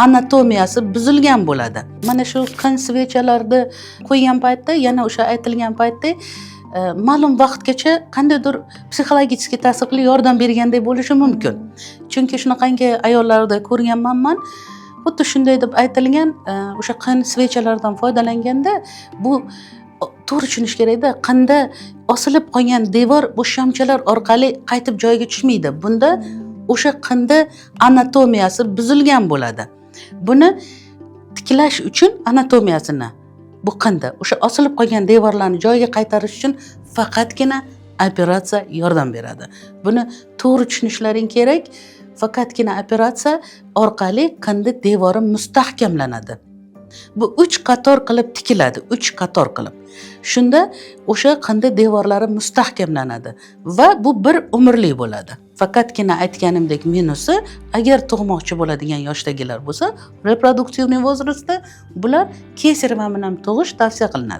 Anatomiyasi buzilgan bo'ladi. Mana shu qin свеча larni qo'ygan paytda, yana o'sha aytilgan paytda, ma'lum vaqtgacha qandaydir psixologический ta'sir qilib yordam bergandek bo'lishi mumkin. Chunki shunaqangi ayollarda ko'rganman man, xuddi shunday deb aytilgan, o'sha qin свеча lardan foydalanganda, bu to'g'ri tushunish kerakda, qinda osilib qolgan devor bu shamchalar orqali qaytib joyiga tushmaydi. Bunda o'sha qinda anatomiyasi buzilgan bo'ladi. Buni tiklash uchun anatomiyasini, bu qinda o'sha osilib qolgan devorlarni joyiga qaytarish uchun faqatgina operatsiya yordam beradi. Buni to'g'ri tushunishlaring kerak. Faqatgina operatsiya orqali qinni devori mustahkamlanadi. Bu uch qator qilib tikiladi, uch qator qilib. Shunda o'sha qinni devorlari mustahkamlanadi va bu bir umrli bo'ladi. Faqatgina aytganimdek, minusi, agar tug'moqchi bo'ladigan yoshdagilar bo'lsa, репродуктивный возраст da, bular кесарево bilan tug'ish tavsiya qilinadi.